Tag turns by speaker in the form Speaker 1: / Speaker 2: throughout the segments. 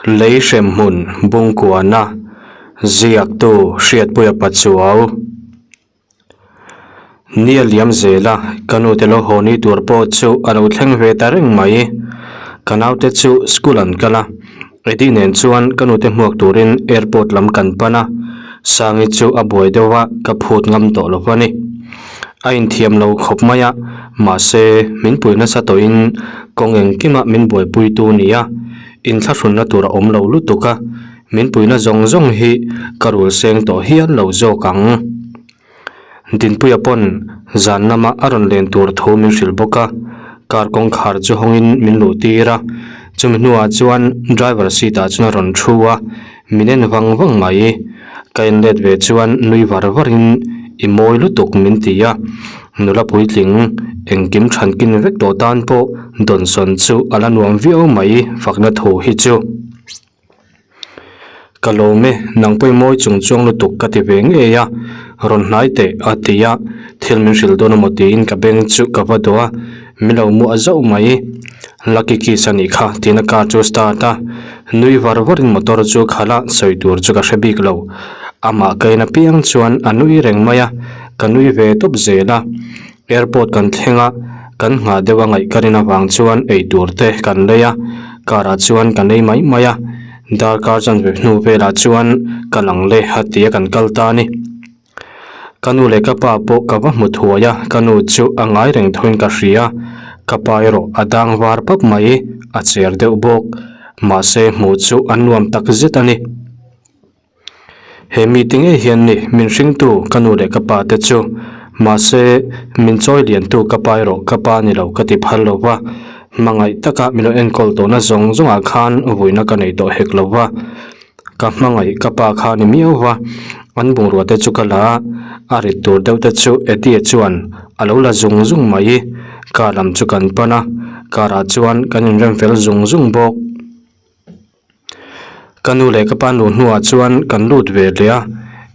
Speaker 1: Lei hremhmun bungkuana ziaktu Hriatpuia Pachuau. Ni a liam zel a, ka nu te lo haw ni tur pawh chu a lo thleng ve ta reng mai. Ka naute chu school an kal a, Eddie nen chuan ka nute hmuak turin airport lam kan pan a, Sangi chu a buai deuh a, ka phut ngam tawh lo a ni. A inthiam lo khawp mai a, mahse min pui nasa tawhin kawng engkimah min buaipuitu nia. Inthlahrunna tur a awm lo lutuk a, min puina zawng zawng hi ka rul seng tawh hial lo zawk ang. Dinpuia pawn zan lama a rawn len tur thu min hrilh bawk a, car kawngkhar chu hawngin min luh tir a, chumi hnuah chuan driver seat ah chuan a rawn thu a, min en vang vang mai. Ka en let ve chuan nui var varin i mawi lutuk min ti a, nula puitling engkim thankin vek tawh tan pawh dawnsawn chu a la nuam viau mai fakna thu hi chu. Ka lawm e, nang pawh i mawi chung chuang lutuk ka ti ve ngei a, rawn hnai teh a ti a, thil min hrilh dawn emaw tiin ka beng chu ka va dawh a, min lo muah zauh mai. Lucky kiss a nih kha tiin a car chu start a, nui var varin motor chu khalh a, sawi tur chu ka hre bik lo. Amah ka en apiang chuan a nui reng mai a, ka nui ve tawp zel a. Airport kan thleng a, kan nghah deuh a ngaih ka rin avang chuan eitur te kan lei a, car ah chuan kan ei mai mai a, darkar chanve hnu velah chuan ka lang le a tia kan kal ta a ni. Ka nu leh ka pa pawh ka va hmu thuai a, ka nu chu a ngai reng thoin ka hria, ka pa erawh a dang var pap mai, a cher deuh bawk, mahse hmuh chu an nuam tak zet a ni. He meeting ngei hian ni min hringtu ka nu leh ka pa te chu mahse min chawi liantu ka pa erawh ka pa ni lo ka ti phal lo va, hmangaih taka min lo enkawl tawhna zawng zawngah khan vuina ka nei tawh hek lo va, ka hmangaih ka pa kha ni miau va, an bungrua te chu ka la a, a rit tur deuh te chu Eddie chuan a lo la zung zung mai, car lam chu kan pan a, car ah chuan kan inrem fel zung zung bawk. Ka nu leh ka pa nu hnuah chuan kan lut ve leh a,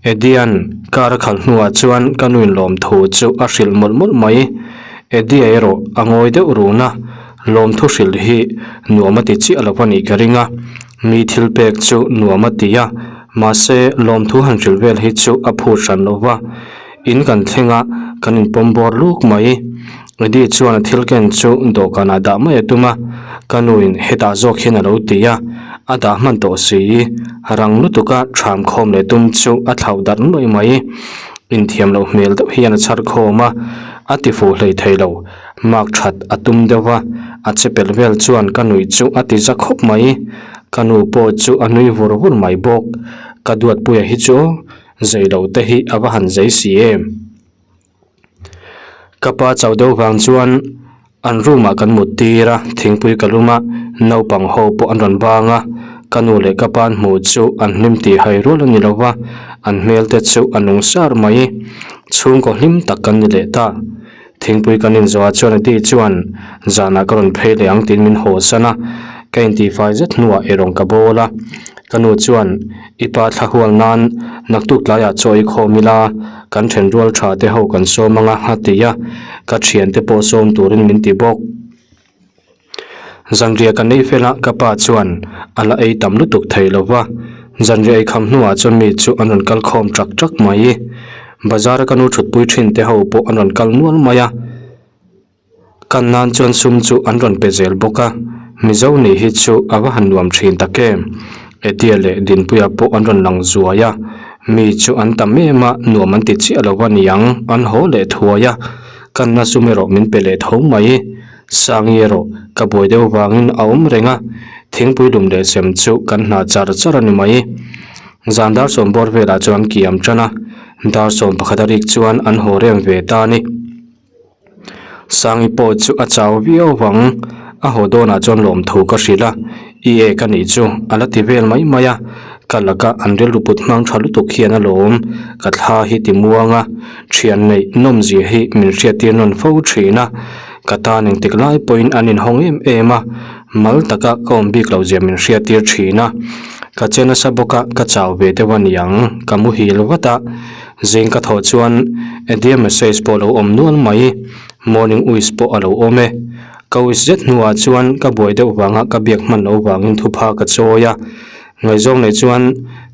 Speaker 1: Eddie-a'n car a khalh hnuah chuan ka nu in lawmthu chu a hrilh mawlh mawlh mai. Eddie-a erawh a ngawi deuh run a, lawmthu hrilh hi nuam a ti chiah lo a nih ka ring a, mi thil pek chu nuam a ti a, mahse lawmthu han hrilh vel hi chu a phut hran lo va. In kan thleng a, kan inpawm bawr luk mai. Eddie chuan a thil ken chu dawhkanah dah mai a tum a, ka nuin hetah zawk hian a lo ti a, a dah hman tawh si. Rang lutuka ṭham khawm leh tum chu a thlauh darh nuaih mai. Inthiam loh hmel deuh hian a chhar khawm a, a ti fuh hlei thei lo. Mark ṭhat a tum deuh va, a che pelh vel chuan ka nui chu a ti za khawp mai. Ka nu pawh chu a nui vur vur mai bawk. Ka duatpuia hi chu zei lo te hi a va han zei si em. Ka pa chauh deuh vang chuan an room ah kan mut tir a, thingpui ka lum a, naupang ho pawh an rawn bang a, ka nu leh ka pa an hmuh chu an hlim tih hai rual a ni lo va, an hmel te chu a nung sar mai. Chhungkaw hlim tak kan ni leh ta. Thingpui kan inzawh ah chuan Adi chuan zanah ka rawn phei leh ang tiin min haw san a, ka intifai zet hnuah erawng ka bawl a. Ka nu chuan, I pa thla hual nan naktuk tlaiah chaw i khawm ila, kan then rual tha te ho kan sawm anga a ti a, ka thiante pawh sawm turin min ti bawk. Zanriah kan ei fel a, ka pa chuan a la ei tam lutuk thei lo va, zanriah ei kham hnuah chuan mi chu an rawn kal khawm ṭak ṭak mai. Bazar a ka nu ṭhutpui ṭhin te ho pawh an rawn kal nual mai a. Kan nan chuan sum chu an rawn pe zel bawk a, Mizo nih hi chu a va han nuam thin tak em. Eddie leh Dinpuia pawh an rawn lang zuai a, mi chu an tam em a, nuam an ti chiah lo a niang, an haw leh thuai a, kanna sum erawh min pe leh tho mai. Sangi erawh ka buai deuh vangin a awm reng a, thingpui lum leh sem chu kan hna char char a ni mai. Zan dar sawm bawr velah chuan an kiam tan a, dar sawm pakhat a rik chuan an haw rem ve ta a ni. Sangi pawh chu a chau viau vang, a haw dawnah chuan lawmthu ka hrilh a, i e ka nih chu a la ti vel mai mai a, ka laka an rilru put hmang tha lutuk hian a lawm, ka thla hi ti muang a, thian neih nawmzia hi min hriattir nawn fo thin a, ka tan engtik lai pawhin an inhawng em em a, mal taka ka awm bik loh zia min hriattir thin a, ka che nasa bawk a, ka chau ve deuh a niang, ka muhil vat a. Zing ka thawh chuan Eddie message pawh a lo awm nual mai, morning wish pawh a lo awm e. Ka wish zet hnuah chuan ka buai deuh vanga ka biak hman loh vangin thupha ka chawi a, ngaihzawng nei chuan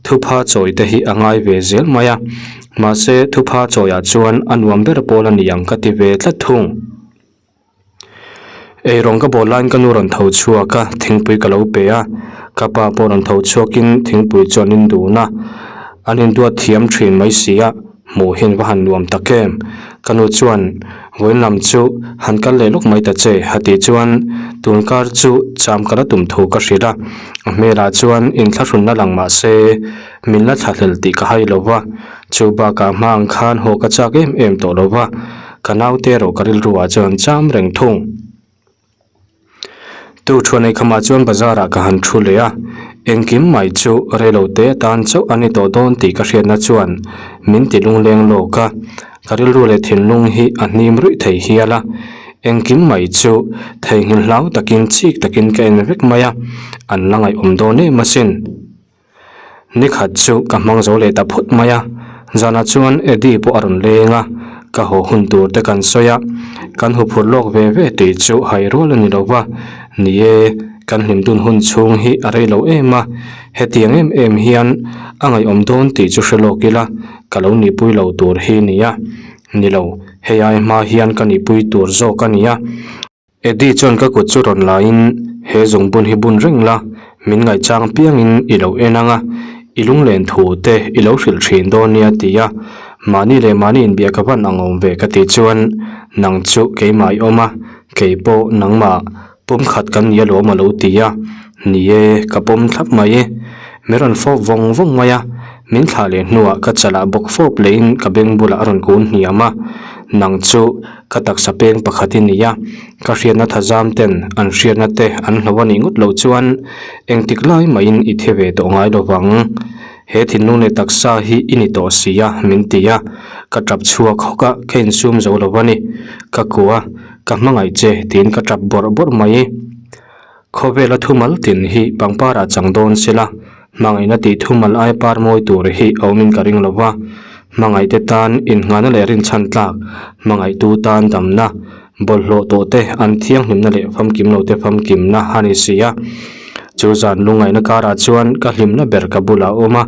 Speaker 1: thupha chawi te hi a ngai ve zel mai a, mahse thupha chawiah chuan a nuam ber pawl a ni ang ka ti ve tlat thung. Eirawng ka bawl laiin ka nu rawn tho chhuak a, thingpui ka lo pe a, ka pa pawh rawn tho chhuakin thingpui chu an indun a, an induat thiam thin mai si a. Hmuh hian va han nuam tak em? Ka nu chuan, Vawiin lam chu han kal leh lawk mai ta che, a tih chuan tun kar chu cham ka la tum thu ka hrilh a. A hmelah chuan inthlahrunna lang mah se min la thlahlel tih ka hai lo va, chu bakah hma ang khan haw ka chak em em tawh lo va, ka naute erawh ka rilru ah chuan an cham reng thung. Tu thuan ei khamah chuan bazar ah ka han thu leh a, engkim mai chu reilo te atan chauh a ni tawh dawn tih ka hriatna chuan min ti lungleng lawk a, ka rilru leh thinlung hi a hnim ruih thei hial a, engkim mai chu theihnghilh hlau takin chik takin ka en vek mai a, an la ngaihawm dawn em asin. Nikhat chu ka hmang zo leh ta phut mai a, zanah chuan Eddie pawh a rawn leng a, ka haw hun tur te kan sawi a, kan huphurh lawk ve ve tih chu hai rual a ni lo va, ni e, kan hlim dun hun chhung hi a rei lo em a, hetiang em em hian a ngaihawm dawn tih chu hre lawk ila, ka lo nihpui lo tur hi nia, ni lo, hei ai hma hian ka nihpui tur zawk a nia. Eddie chuan ka kut chu rawn laiin, He zungbun hi bun reng la, min ngaihchang piangin i lo en ang a, i lunglen thu te i lo hrilh thin dawn nia ti a, mahni leh mahni inbiak ka van ang awm ve ka tih chuan, Nang chu keimah i awm a, kei pawh nangmah pawm khat kan ni alawm a lo ti a, ni e, ka pawm thlap mai. Min rawn fawp vawng vawng mai a, min thlah leh hnuah ka chalah bawk fawp lehin ka beng bulah a rawn kun hniam a, Nang chu Ka taksa peng pakhat i ni a, ka hriatna thazam ten an hriatna te an hlo a nih ngawt loh chuan engtik lai mahin i thi ve tawh ngai lo vang. He thinlung leh taksa hi i ni tawh si a, min ti a, ka tap chhuak hawk a, ka insum zo lo a ni. Ka kua, ka hmangaih che tiin ka tap bawrh bawrh mai. Khawvela thumal tin hi pangpar ah chang dawn sela, hmangaihna tih thumal ai par mawi tur hi a awmin ka ring lo va. Hmangaihte tan inngahna leh rinchhan tlak, hmangaihtu tan damna, bawlhhlawh tawh te an thianghlimna leh famkim lo te famkimna a ni si a. Chu zan lungngaihna karah chuan ka hlimna ber ka bulah a awm a,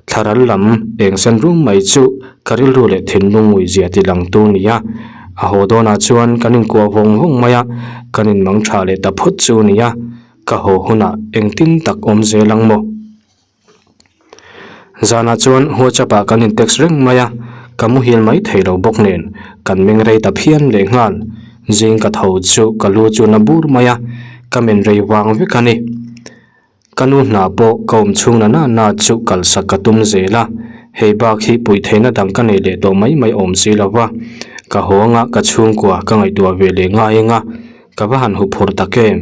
Speaker 1: Thlaral lam eng sen rum mai chu ka rilru leh thinlung ngui zia ti lang tu nia. A haw dawnah chuan kan inkuah vawng vawng mai a, kan inmang tha leh ta phawt chu nia. Ka haw hunah engtin tak awm zel ang maw? Zanah chuan WhatsApp ah kan in text reng mai a, ka muhil mai thei lo bawk nen kan meng rei ta phian leh nghal. Zing ka tho chu ka lu chu na bur mai a, ka men rei vang vek a ni. Ka nu hna pawh ka awm chhung na na na chu kalsak ka tum zel a, hei bak hi puih theihna dang ka nei leh tawh mai mai awm si lo va, ka haw anga ka chhungkua ka ngaihtuah ve leh ngai anga ka va han huphurh tak em?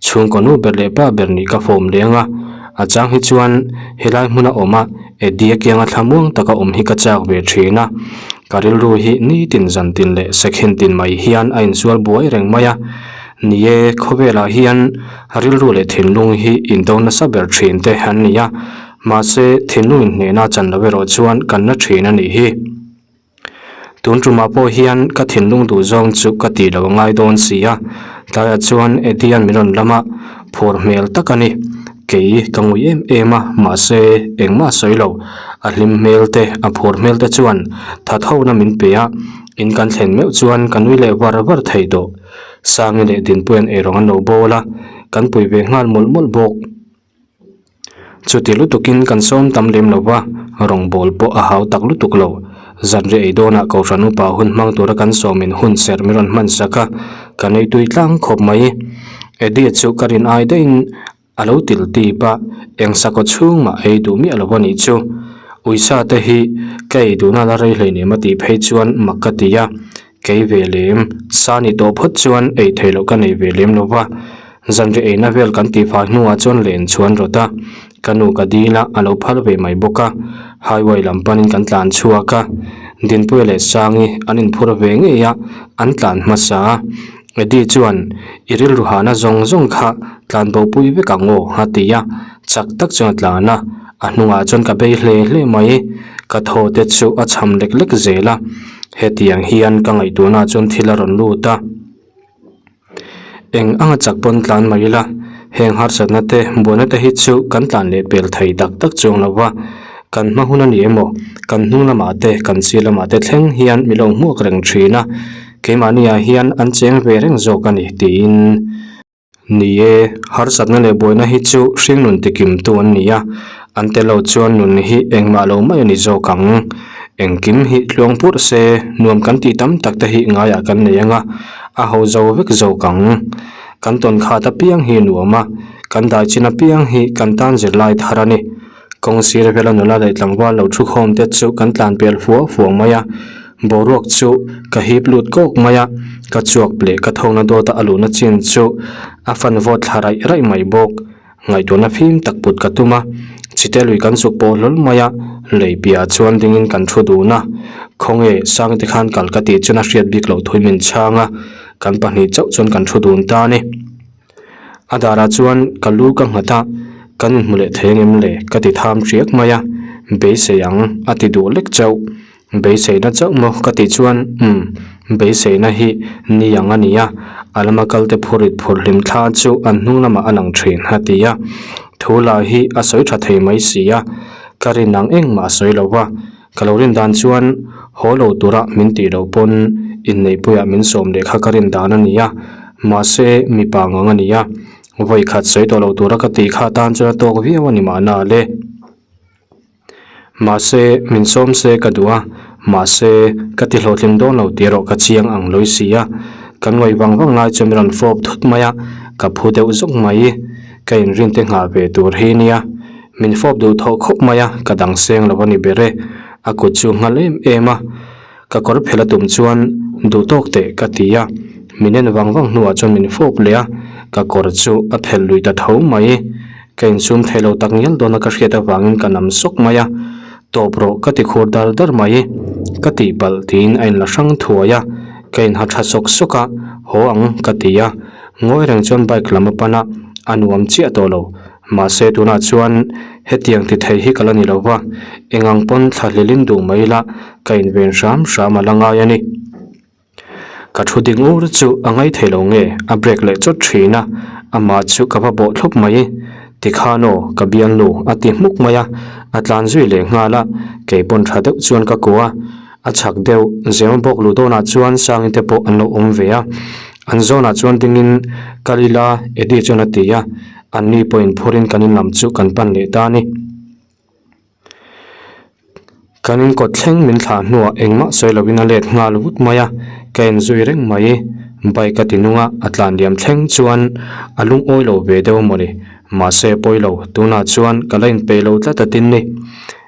Speaker 1: Chhungkaw nu ber leh pa ber nih ka fawm leh anga, a chang hi chuan helai hmuna awm a Eddie kianga thlamuang taka awm hi ka chak ve thin a, ka rilru hi nitin zantin leh sekhin tin mai hian a insual buai reng mai a. Ni e, khawvelah hian rilru leh thinlung hi indo nasa ber thin te an ni a, mahse thinlung inhnehna chan lo erawh chuan kan la thin a nih hi. Tun tumah pawh hian ka thinlung duh zawng chu ka tih lo a ngai dawn si a, tlaiah chuan Eddie-a'n min rawn lam a, phur hmel tak a ni. Kei ka ngui em em a, mahse engmah sawi lo, a hlim hmel te, a phur hmel te chuan thathona min pe a, in kan thlen meuh chuan ka nui leh var var thei tawh. Sangi leh Dinpuia'n eirawng an lo bawl a, kan pui ve nghal mawlh mawlh bawk. Chuti lutukin kan sawm tam lem lo va, rawngbâwl pawh a hau tak lutuk lo. Zanriah ei dawnah Kohhran upa hun hmang tura kan sawmin hun serh min rawn hman sak a, kan ei tui tlang khawp mai. Eddie chu ka rin ai daihin A lo til tip a, eng sakhaw chhung mah ei duh miah lo a nih chu. Uisa te hi ka ei duhna la rei hleinem a tih phei chuan mak ka ti a, kei ve lem, sa ni tawh phawt chuan ei theih loh ka nei ve lem lo va. Zanriah eina vel kan tih fai hnuah chuan len chhuan rawt a, ka nu ka dil a, a lo phal ve mai bawk a. Highway lam panin kan tlan chhuak a, Dinpuia leh Sangi an inphur ve ngei a, an tlan hmasa a. Eddie chuan, I rilru hahna zawng zawng kha tlan bo pui vek ang aw, a ti a, chak tak chuan a tlan a, a hnungah chuan ka bei hle hle mai. Ka thaw te chu a cham lek lek zel a, hetiang hian ka ngaihtuahna chuan thil a rawn lut a. Eng anga chak pawn tlan mai ila, heng harsatna te, buaina te hi chu kan tlan leh pel thei tak tak chuang lo va, kan hma hun a ni emaw, kan hnung lamah te, kan sir lamah te thleng hian mi lo hmuak reng thin a, keimahni ah hian an cheng ve reng zawk a ni tiin. Ni e, harsatna leh buaina hi chu hringnun tikimtu an ni a, an tel lo chuan nun hi engmah lo mai a ni zawk ang. Engkim hi tluang purh se, nuam kan tih tam tak te hi ngaiah kan nei ang a, a ho zo vek zawk ang. Kan tawn khat apiang hi nuam a, kan dai chin apiang hi kan tan zirlai thar a ni. Kawng sir vela nula leh tlangval lo thu khawm te chu kan tlan pel fua fua mai a, boruak chu ka hip lut kawk mai a, ka chuak leh ka thawkna dawta a luhna chin chu a fan vawt thla raih raih mai bawk. Ngaihtuahna fim tak put ka tum a, chite lui kan zuk pawh hlawl mai a, lei piahah chuan dingin kan thu dun a, khawnge Sangte khan kal ka tih chuan a hriat bik loh thui min chhang a, kan pahnih chauh chuan kan thu dun ta a ni. A darah chuan ka lu ka nghat a, kan inhmu leh thei angem le ka ti tham hriak mai a, beisei ang a ti duh lek chauh. Beiseina chauh maw ka tih chuan umm beiseina hi ni ang a ni a, a lama kalte phurit phur hlim thla chu an hnung lamah a lang thin a ti a, thu lah hi a sawi tha thei mai si a, ka rin ang engmah a sawi lo va, ka lo rin dan chuan haw lo tura min tih loh pawn inneihpuiah min sawm leh kha ka rin dan a ni a, mahse mipa ngang a ni a, vawi khat sawi tawh lo tura ka tih kha tan chuan a tawk viau a ni mahna le. Mahse, min sawm se ka duh a, mahse, ka ti hlawhtling dawn lo tih erawh ka chiang ang lawi si a. Kan ngawi vang vang lai chuan min rawn fawp thut mai a, ka phu deuh zawk mai. Ka inrin te nghah ve tur hi nia. Min fawp duh thawh khawp mai a, ka dang seng lo a ni ber e. A kut chu nghal em em a. Ka kawr phel a tum chuan duh tawk teh ka ti a, min en vang vang hnuah chuan min fawp leh a, ka kawr chu a phel lui ta tho mai. Ka insum thei lo tak ngial dawn a ka hriat avangin ka nam sawk mai a, tawp rawh ka ti khur dar dar mai. Ka tihpalh tiin a inla hrang thuai a, ka inha tha sawk sawk a, haw ang ka ti a, ngawi reng chuan bike lam a pan a, a nuam chiah tawh lo. Mahse tunah chuan hetiang ti thei hi ka la ni lo va, eng ang pawn thla hlelin duh mai ila ka inven hram hram a la ngai a ni. Ka thu ding ur chu a ngai thei lo nge a break leh chawt thin a, amah chu ka va bawh thlawp mai. Tikhan aw ka bialnu a ti hmuk mai a, a tlan zui leh nghal a, kei pawn tha deuh chuan ka kuah a. A chhak deuh zema bawk luh dawnah chuan Sangi te pawh an lo awm ve a, an zawnah chuan dingin kal ila Eddie chuan a ti a, anni pawhin phurin kan in lam chu kan pan leh ta a ni. Kan in kawt thleng min thlah hnuah engmah sawi lovin a let nghal vut mai a, ka en zui reng mai. Bike a ti nung a, a tlan liam thleng chuan a lungawi lo ve deuh mawni, mahse pawi lo, tunah chuan ka la inpeih lo tlat a tin ni.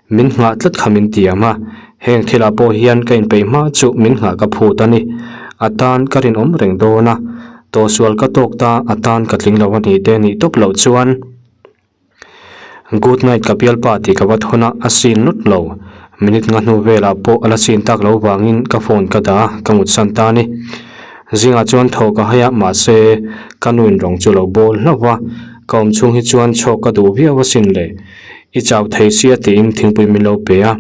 Speaker 1: Min nghah tlat kha min tiam a, heng thilah pawh hian ka inpeih hma chu min nghah ka phut a ni. A tan ka rinawm reng dawn a, tawhsual ka tawk ta a tan ka tling lo a ni te nih tawp loh chuan Good night ka bialpa tih ka va thawn a, a sin lut lo. Minute nga hnu velah pawh a la sin tak lo vangin ka phone ka dah a, ka mutsan ta a ni. Zingah chuan thaw ka hai a, mahse ka nuin rawng chu lo bawl hlauh va, ka awm chhung hi chuan chhawk ka duh viau asin le. I chau thei sia tiin thingpui min lo pe a,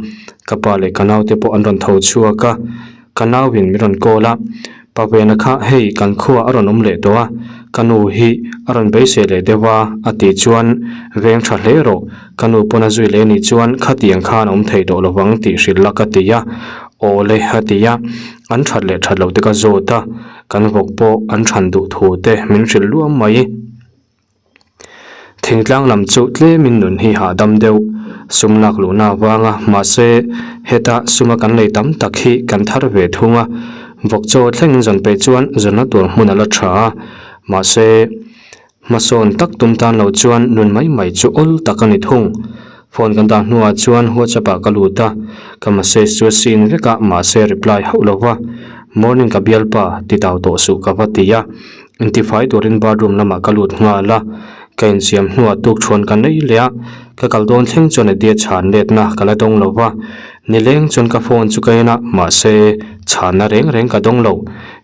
Speaker 1: ka pa leh ka naute pawh an rawn tho chhuak a, ka nauin min rawn call a, Pavena kha hei kan khuaah a rawn awm leh tawh a, ka nu hi a rawn beisei leh deuh a a tih chuan veng tha hle rawh, ka nu pawn a zui leh anih chuan khatiang khan a awm thei tawh lovang tih hrilh la ka ti a, aw le a ti a, an that leh that loh te ka zawt a, kan vawk pawh an than duh thu te min hrilh luam mai. Thingtlang lam chu tlemin nun hi hahdam deuh sum lak luhna avanga mahse heta suma kan lei tam tak hi kan thar ve thung a, vawk chaw thlengin zawn peih chuan zawnna tur hmun a la tha a, mahse hmasawn tak tum tan lo chuan nun mai mai chu awl tak a ni thung. Phone kan dah hnuah chuan WhatsApp ah ka lut a, ka message chu a seen vek a mahse reply hauh lo va, Morning ka bialpa ti tau tawh suh ka va ti a. Intifai turin bathroom lamah ka lut nghal a, ka insiam hnuah tukṭhuan ka nei leh a, ka kal dawn thleng chuan Eddie a chhan letna ka la dawng lo va, nileng chuan ka phone chu ka en a, mahse chhanna reng reng ka dawng lo,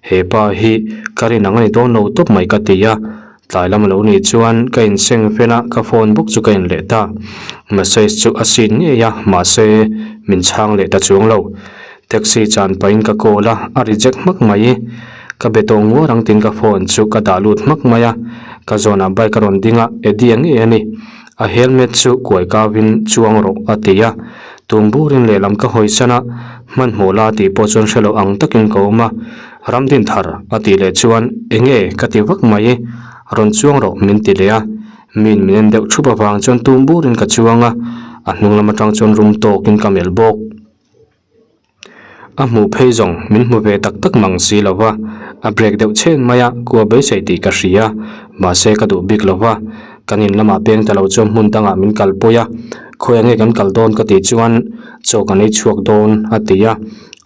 Speaker 1: he pa hi ka rin ang a ni dawn lo tawp mai ka ti a, tlai lam a lo nih chuan ka inseng fel a, ka phone bawk chu ka en leh ta, message chu a seen ngei a, mahse min chhang leh ta chuang lo, taxi chan pahin ka call a, a reject hmak mai. Ka be tawh nguar ang tiin ka phone chu ka dah lut hmak mai a, ka zawnah bike a rawn ding a, Eddie a ngei a ni. A helmet chu kuai kau in chuang rawh a ti a, tum burin lehlam ka hawi san a, hmanhmawh la tih pawh chuan hrelo ang takin ka awm a, Ramdinthar a tih leh chuan enge ka ti vak mai, rawn chuang rawh min ti leh a, min min en deuh thup avang chuan tum burin ka chuang a, a hnung lam atang chuan rum tawkin ka melh bawk. A hmuh phei zawng min hmu ve tak tak mang si lo va, a break deuh chhen mai a, kua beisei tih ka hria, mahse ka duh bik lo va, kan in lamah peng ta lo chuan hmun dangah min kalpui a, khawiah nge kan kal dawn ka tih chuan chaw kan ei chhuak dawn a ti a,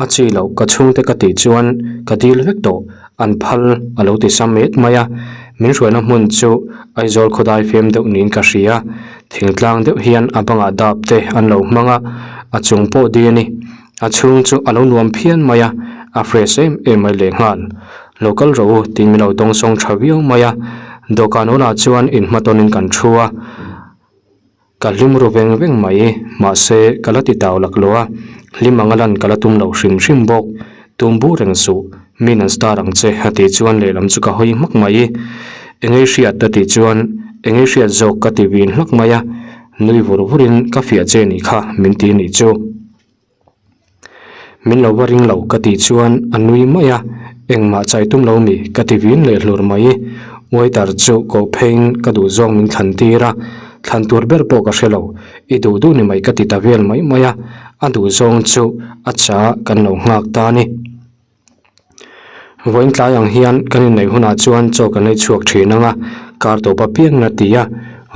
Speaker 1: a chi loh ka chhungte ka tih chuan ka dil vek tawh, an phal a lo ti sam et mai a, min hruaina hmun chu Aizawl khawdai fem deuh niin ka hria, thingtlang deuh hian a bangah dap te an lo hmang a, a chung pawh di a ni, a chhung chu a lo nuam phian mai a, a fresh em em mai lehnghal. Lo kal rawh u tiin min lo dawngsawng tha viau mai a, dawhkan awlah chuan inhmatawnin kan thu a. Ka hlim ru veng veng mai, mahse ka la ti tau lak lo a, hlim anga lan ka la tum loh hrim hrim bawk. Tum bu reng suh, min an star ang che a tih chuan lehlam chu ka hawi hmak mai. Engei hriat a tih chuan engei hriat zawk ka ti vin hlak mai a, nui vur vurin ka fiah che nih kha min ti nih chu. Min lo va ring lo ka tih chuan a nui mai a, engmah chai tum lo mi ka ti vin leh hlur mai. Waiter chu koh pheiin ka duh zawng min thlan tir a, thlan tur ber pawh ka hre lo, i duh duh ni mai ka ti ta vel mai mai a, a duh zawng chu a cha kan lo nghak ta a ni. Vawiin tlai ang hian kan inneih hunah chuan chaw kan ei chhuak thin ang a, kar tawp apiang na ti a,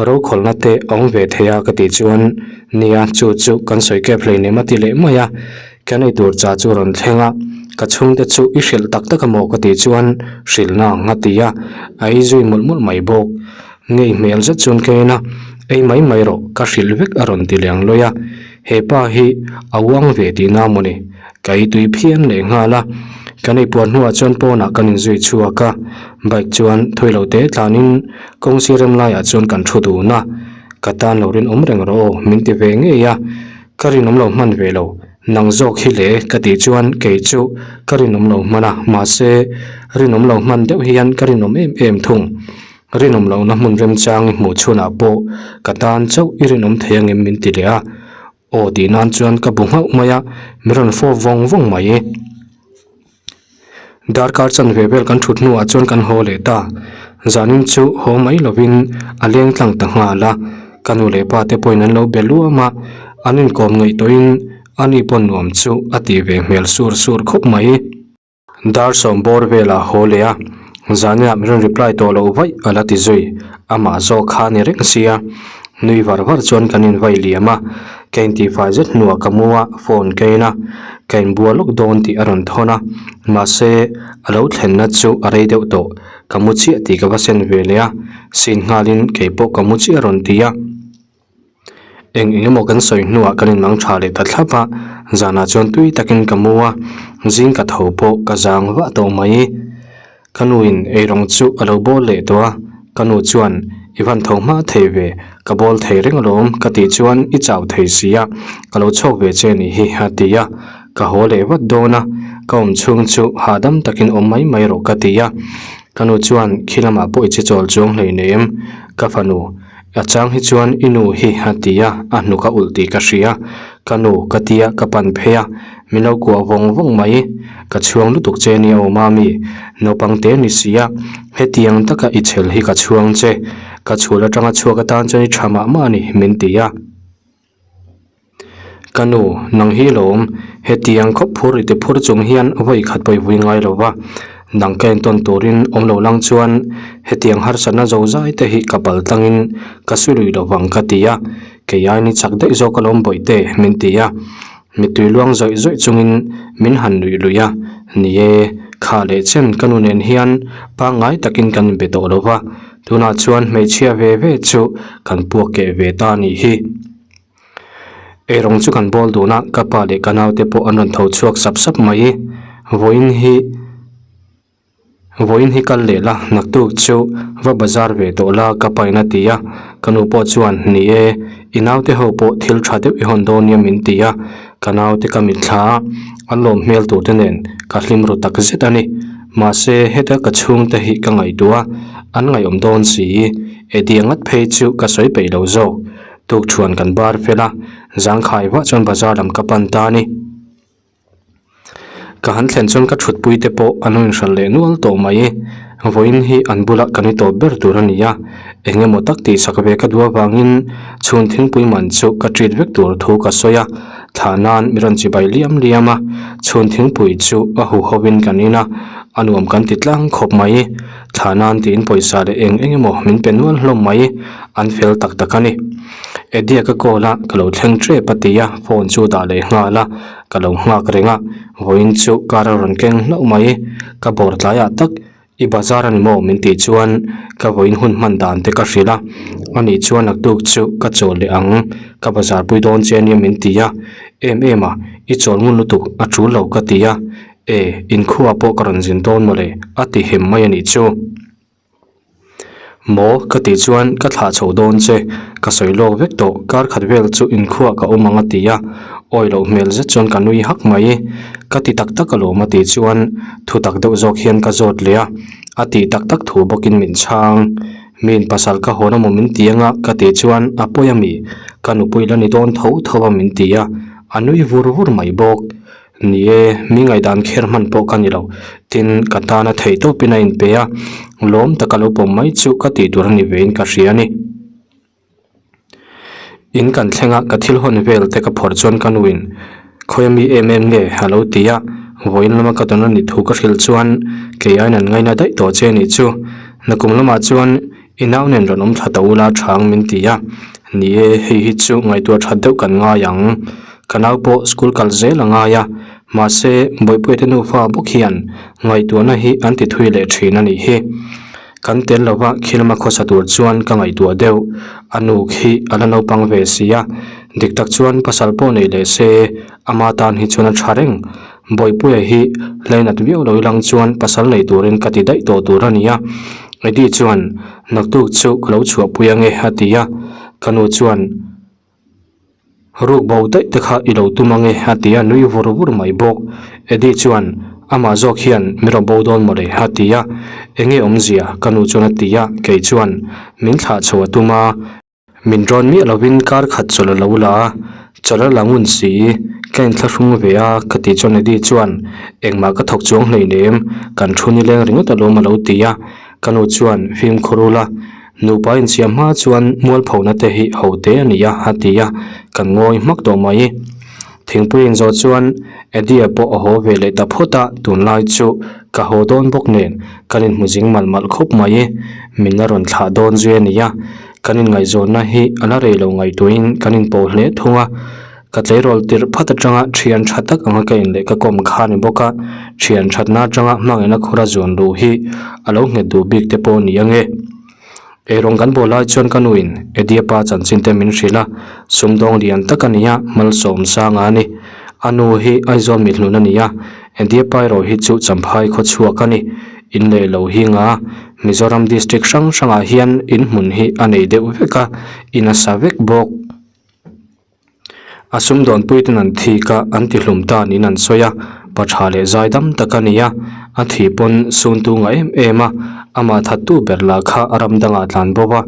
Speaker 1: rokhawlhna te a awm ve thei a ka tih chuan nia chu chu kan sawi kep hleinem a ti leh mai a, kan ei tur cha chu a rawn thleng a, ka chhungte chu i hrilh tak tak a maw ka tih chuan hrilhna ang a ti a, a ei zui mawlh mawlh mai bawk. Ngei hmel zet chuan ka en a, ei mai mai rawh ka hrilh vek a rawn ti leng lawi a, he pa hi a uang ve tihna mawni, ka ei tui phian leh nghal a, kan ei puan hnuah chuan pawnah kan inzui chhuak a, bike chuan thui lo te tlanin kawng sir rem laiah chuan kan thu dun a, ka tan lo rinawm reng rawh aw min ti ve ngei a, ka rinawm lo hman ve lo, nang zawk hi le ka tih chuan kei chu ka rinawm lo hman a, mahse rinawm lo hman deuh hian ka rinawm em em thung. Rinawm lohna hmun remchang i hmuh chhunah pawh ka tan chauh i rinawm thei angem min ti leh a, aw tih nan chuan ka bu nghauh mai a, min rawn fawp vawng vawng mai. Darkar chanve vel kan thut hnuah chuan kan haw leh ta, zanin chu haw mai lovin a leng tlang ta nghal a, ka nu leh pa te pawhin an lo be luam a, an inkawm ngaih tawhin ani pawn nuam chu a tih ve hmel sur sur khawp mai. Dar sawm bawr velah haw leh a, zaninah min rawn reply tawh loh vaih a la ti zui, amah zawk kha a ni reng sia. Nui var var chuan kan invai liam a, ka intihfai zet hnuah ka mu a, phone ka en a, ka inbual lawk dawn tih a rawn thawn a, mahse a lo thlenna chu a rei deuh tawh, ka mu chiah tih ka va sen ve leh a, sin nghalin keipawh ka mu chiah a rawn ti a. Eng eng emaw kan sawi hnuah kan inmang tha leh ta thlap a, zanah chuan tui takin ka mu a, zing ka tho pawh ka zang vah tawh mai. Ka nuin eirawng chu a lo bawl leh tawh a, ka nu chuan i van tho hma thei ve, ka bawl thei reng alawm ka tih chuan i chau thei si a, ka lo chhawk ve che nih hi a ti a, ka haw leh vat dawn a, ka awm chhung chu hahdam takin awm mai mai rawh ka ti a, ka nu chuan khi lamah pawh i che chawl chuang hleinem ka fanu. A chang hi chuan i nu hi a ti a, a hnuk a ulh tih ka hria. Ka nu ka tia ka pan phei a, min lo kuah vawng vawng mai. Ka chhuang lutuk che nia aw mami, naupang te ni si a, hetiang taka i chhel hi ka chhuang che. Ka chhul atanga chhuak atan chuan i tha mah mah a ni, min ti a. Ka nu, nang hi lawm, hetiang khawp phur i ti phur chung hian vawi khat pawh i vui ngai lo va, nang ka entawn turin awm lo lang chuan hetiang harsatna zo zai te hi ka pal tlangin ka su lui lo vang ka ti a, kei aini chak daih zawk alawm bawihte min ti a, mittui luang zawih zawih chungin min han nuih lui a, ni e, kha leh chen ka nu nen hian pangngai takin kan inbe tawh lo va, tunah chuan hmeichhia ve ve chu kan puak keh ve ta a nih hi. Eirawng chu kan bawl dun a, ka pa leh ka naute pawh an rawn tho chhuak sap sap mai. Vawiin hi vawiin hi kal leh la, naktuk chu va bazar ve tawh la ka pain a ti a, ka nu pawh chuan ni e, i naute ho pawh thil tha deuh i hawn dawn nia min ti a, ka naute ka mitthla a, an lawm hmel tur te nen ka hlim ru tak zet a ni. Mahse, heta ka chhungte hi ka ngaihtuah a, an ngaihawm dawn si. Eddie-a ngat phei chu ka sawi peih lo zawk. Tukṭhuan kan bar fel a, zangkhai vah chuan bazar lam ka pan ta a ni. Ka han thlen chuan ka thutpui te pawh an lo inhralh leh nual tawh mai. Vawiin hi an bulah kan i tawp ber tur a ni a, eng emaw tak tihsak ve ka duh avangin chhun thingpui man chu ka treat vek tur thu ka sawi a, thlah nan mi rawn chibai liam liam a, chhun thingpui chu a huho in kan in a, a nuam kan ti tlang khawp mai. Thlah nan tiin pawisa leh eng eng emaw min pe nual hlawm mai, an fel tak tak a ni. Eddie-a ka call a, ka lo thleng tep a ti a, phone chu dah leh nghal a. Ka lo nghak reng a, vawiin chu car a rawn keng hlauh mai. Ka bawr tlaiah tak, I bazar a ni maw? min tih chuan ka vawiin hun hman dan te ka hrilh a. Ani chuan naktuk chu ka chawl leh ang, ka bazar pui dawn che ania min ti a. Em em a, i chawl ngun lutuk a tul lo ka ti a. E, inkhua pawh ka rawn zin dawn mawle, a ti hem mai a nih chu. Maw? Ka tih chuan ka thlah chho dawn che, ka sawi lawk vek tawh, kar khat vel chu inkhuah ka awm ang a ti a, awi loh hmel zet chuan ka nui hak mai. Ka ti tak tak alawm a tih chuan thu tak deuh zawk hian ka zawt leh a, a tih tak tak thu bawkin min chhang. Miin pasal ka hawn amaw min ti anga ka tih chuan a pawi ami, ka nupui la ni dawn tho tho a min ti a, a nui vur vur mai bawk. Ni e, mi ngaihdan kher hman pawh ka ni lo. Tin, ka tana theih tawpin a inpe a, lawm taka lo pawm mai chu ka tih tur a ni vein ka hria a ni. In kan thleng a, ka thil hawn vel te ka phawrh chuan ka nuin, Khawi ami em em nge? a lo ti a, vawiin lama ka dawn a ni thu ka hrilh chuan kei aiin an ngaina daih tawh che a nih chu. Nakum lamah chuan I nau nen rawn awm thla ta ula chhang min ti a, ni e, hei hi chu ngaihtuah that deuh kan ngai ang. Ka nau pawh school kal zel a ngai a, mahse Bawihpuia te nufa bawk hian ngaihtuahna hi an ti thui leh thin a nih hi. Kan tel lova khilma khawsa tur chuan ka ngaihtuah deuh, a nu khi a la naupang ve si a, dik tak chuan pasal pawh nei leh se ama tan hi chuan a tha reng. Bawihpuia hi hlainat viau lo ilang chuan pasal nei turin ka ti daih tawh tur a ni a. Eddie chuan, Naktuk chu ka lo chhuahpui ange a ti a. Ka nu chuan, Ruk bo daih te kha i lo tum ange a ti a, nui vur vur mai bawk. Eddie chuan, Amah zawk hian mi rawn bo dawn mawle a ti a. Enge awmzia? Ka nu chuan a ti a. Kei chuan, Min thlah chho a tum a. Min rawn miah lovin kar khat chawlh a lo la a, chawlh a la ngun si, ka inthlahrung ve a ka tih chuan Eddie chuan engmah ka thawk chuang hleinem, kan thu nileng ringawt alawm a lo ti a, ka nu chuan fimkhur ula, nupa insiam hma chuan mualphona te hi ho te a ni a a ti a, kan ngawi hmak tawh mai. Thingpui inzawh chuan Eddie-a pawh a haw ve leh ta phawt a, tunlai chu ka haw dawn bawk nen kan inhmu zing malh malh khawp mai. Min la rawn thlah dawn zui a ni a, kan inngaihzawnna hi a la rei lo ngaihtuahin kan inpawh hle thung a. Ka tleirawl tirh phat atanga thian tha tak anga ka in leh ka kawm kha a ni bawk a, thian thatna atanga hmangaihna khura zuan luh hi a lo nghet duh bik te pawh a ni ange. Eirawng kan bawl lai chuan ka nuin Eddie pa chanchin te min hrilh a, sumdawng lian tak a ni a, malsawm sanga a ni. A nu hi Aizawl mihlun a ni a, Eddie pa erawh hi chu Champhai khawchhuak a ni. In leh lo hi nga Mizoram district hrang hrangah hian in hmun hi a nei deuh vek a, in a sa vek bawk. A sumdawnpui ten an thik a, an ti hlum ta niin an sawi a, pa tha leh zai dam tak a ni a, a thih pawn suntu ngah em em a, amah thattu ber lah kha ram dangah a tlan bawk a,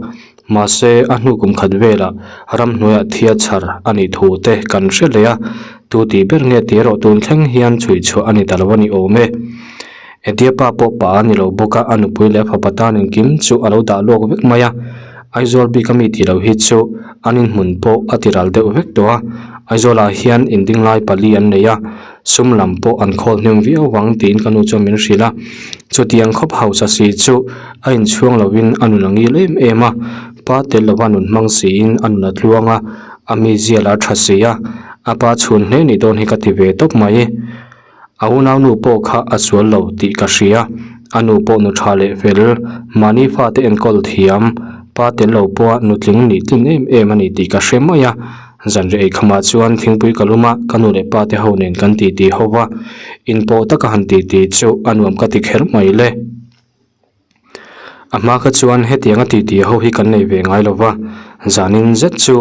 Speaker 1: mahse a hnu kum khat velah ramhnuaiah thia chhar a nih thu te kan hre leh a, tu tih ber nge tih erawh tun thleng hian chhui chhuah a ni ta lo a ni awm e. Eddie pa pawh pa a ni lo bawk a, a nupui leh a fapa tan engkim chu a lo dah lawk vek mai a, Aizawl bik a mi tih loh hi chu an inhmun pawh a ti ral deuh vek tawh a, Aizawlah hian inding lai pali an nei a, sum lam pawh an khawl hnem viau vang tiin ka nu chuan min hrilh a, chutiang khawp hausa si chu a inchhuang lovin a nun a ngil em em a, pa tel lova nun hmang siin a nun a tluang a, a mizia lah a tha si a, a pa chhun hle ni dawn hi ka ti ve tawp mai. A unaunu pawh kha a sual lo tih ka hria. A nu pawh nu tha leh fel, mahni fate enkawl thiam, pa tel lo pawha nutling nih tlin em em a ni tih ka hre mai a. Zanriah eikhamah chuan thingpui ka lum a, ka nu leh pa te ho nen kan titi ho va. Inpawh taka han titi chu a nuam ka ti kher mai le. A hma kha chuan hetianga titi ho hi kan nei ve ngai lo va, zanin zet chu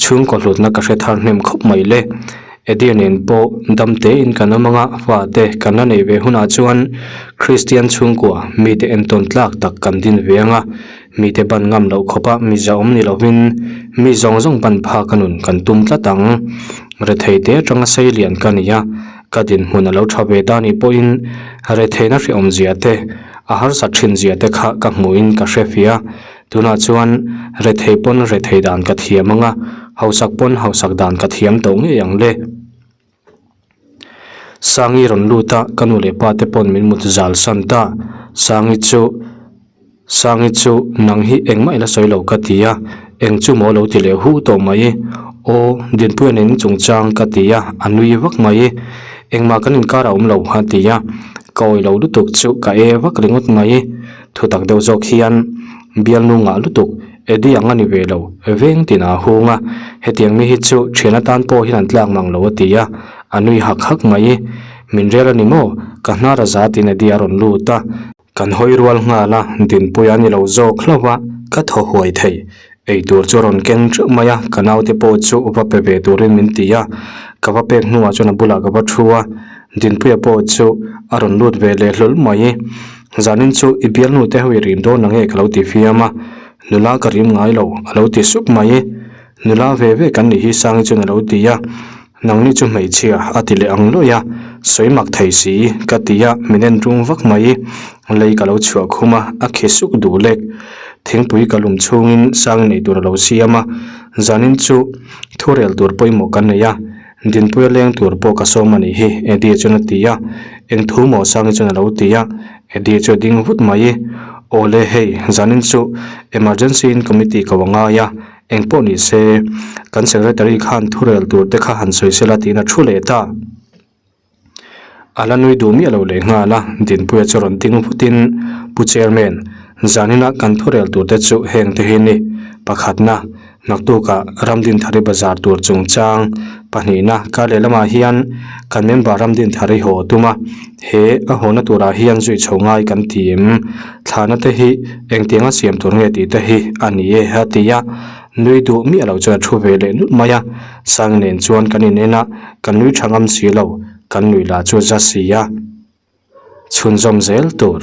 Speaker 1: chhungkaw hlutna ka hre thar hnem khawp mai le. Eddie nen pawh dam tein kan awm anga fate kan la neih ve hunah chuan Kristian chhungkua mite entawn tlak tak kan din ve anga mite ban ngam loh khawpa mi zahawm ni lovin mi zawng zawng ban phak a nun kan tum tlat ang. Rethei te atanga sei lian ka ni a, ka dinhmun a lo tha ve ta nih pawhin retheina hrehawm zia te, a harsat thin zia te kha ka hmuhin ka hre fia. Tunah chuan rethei pawn rethei dan ka thiam ang a, hausak pawn hausak dan ka thiam tawh ngei ang le. Sangi rawn lut a, ka nu leh pa te pawn min mut zal san ta. Sangi chu, Sangi chu nang hi engmah ila sawi lo ka ti a, eng chu maw lo ti leh huh tawh mai. Aw, Dinpuia nen chungchang ka ti a, a nui vak mai. Engmah kan inkar a awm lo a ti a, ka awih lo lutuk chu ka e vak ringawt mai. Thutak deuh zawk hian bialnu ngah lutuk Eddie ang a ni ve lo, veng tin a hung a, hetiang mi hi chu thian atan pawh hian an tlak mang lo a ti a, a nui hak hak mai. Min rel a ni maw? Ka hnar a za tiin Eddie a rawn lut a. Kan hawi rual nghal a, Dinpuia a ni lo zawk hlauh a, ka thaw huai thei. Eitur chu a rawn keng teuh mai a, ka naute pawh chu va pe ve turin min ti a, ka va pek hnuah chuan a bulah ka va thu a, Dinpuia pawh chu a rawn lut ve leh hlawl mai. Zanin chu i bialnu te ho i rim dawn ang e ka lo ti fiam a, nula ka rim ngai lo a lo ti sup mai. Nula ve ve kan nih hi Sangi chuan a lo ti a, nangni chu hmeichhia a ti leh ang luai a, sawi mak thei si ka ti a, min en tum vak mai. Lei ka lo chhuah khum a, a khi suk duh lek. Thingpui ka lum chhungin Sangi nei tur a lo siam a, zanin chu thurel tur pawimawh kan nei a, Dinpuia leng tur pawh ka sawm a nih hi, Eddie chuan a ti a. Eng thu maw Sangi chuan a lo ti a. Eddie chu a ding vut mai. Aw le hei, zanin chu emergency in committee ko a ngai a, eng pawh ni se, kan secretary khan thurel tur te kha han sawi sela tiin a thu leh ta. A la nui duh miah lo leh nghal a, Dinpuia chu rawn ding vutin, Pu Chairman, zaninah kan thurel tur te chu heng te hi ni, pakhatna, Naktukah Ramdinthari bazar tur chungchang pahnihna kar leh lamah hian kan member Ramdinthari haw a tum a, he a hawna turah hian zui chho ngai kan ti em? Thlahna te hi engtianga siam tur nge tih te hi a ni e a ti a, nui duh miah lo chuan a thu ve leh nulh mai a, Sang nen chuan kan in en a, kan nui tha ngam si lo, kan nui lah chu za si a, chhunzawm zel tur.